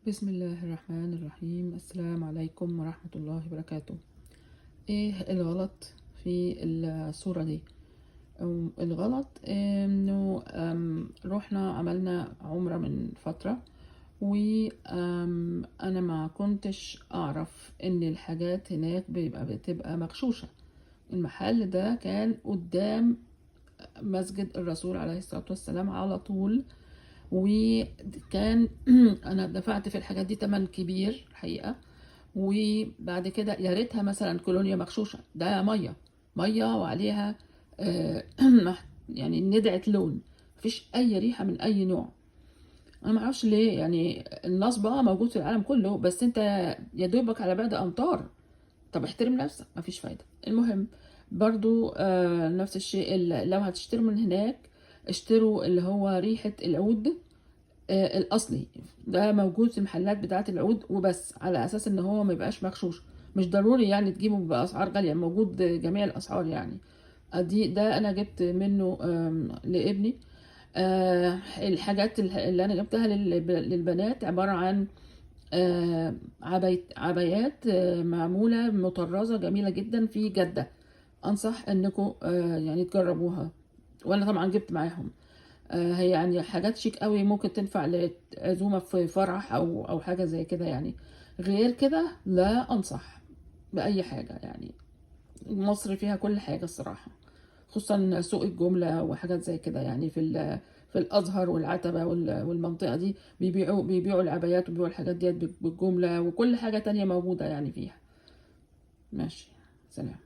بسم الله الرحمن الرحيم. السلام عليكم ورحمة الله وبركاته. ايه الغلط في الصورة دي؟ الغلط انه رحنا عملنا عمرة من فترة، وانا ما كنتش اعرف ان الحاجات هناك بتبقى مغشوشة. المحل ده كان قدام مسجد الرسول عليه الصلاة والسلام على طول، وكان انا دفعت في الحاجات دي تمن كبير الحقيقة. وبعد كده يا ريتها مثلا كولونيا مغشوشة، ده مية مية وعليها آه، يعني ندعة لون، مفيش اي ريحة من اي نوع. انا ما اعرفش ليه، يعني النصب موجود في العالم كله، بس انت يا دوبك على بعد امتار. طب احترم نفسك، مفيش فايدة. المهم برضو نفس الشيء، لو هتشتروا من هناك اشتروا اللي هو ريحة العود الأصلي، ده موجود في المحلات بتاعة العود وبس، على أساس إن هو ما يبقاش مغشوش. مش ضروري يعني تجيبه بأسعار غالية، موجود جميع الأسعار يعني. دي ده أنا جبت منه لابني. الحاجات اللي أنا جبتها للبنات عبارة عن عبايات معمولة مطرزة جميلة جدا في جدة. أنصح إنكم يعني تجربوها، وأنا طبعا جبت معاهم. هي يعني حاجات شيك قوي، ممكن تنفع لعزومة في فرح أو حاجة زي كده يعني. غير كده لا أنصح بأي حاجة يعني. مصر فيها كل حاجة الصراحة، خصوصا سوق الجملة وحاجات زي كده يعني. في الأزهر والعتبة والمنطقة دي بيبيعوا العبايات وبيبيعوا الحاجات ديت بالجملة، وكل حاجة تانية موجودة يعني فيها. ماشي، سلام.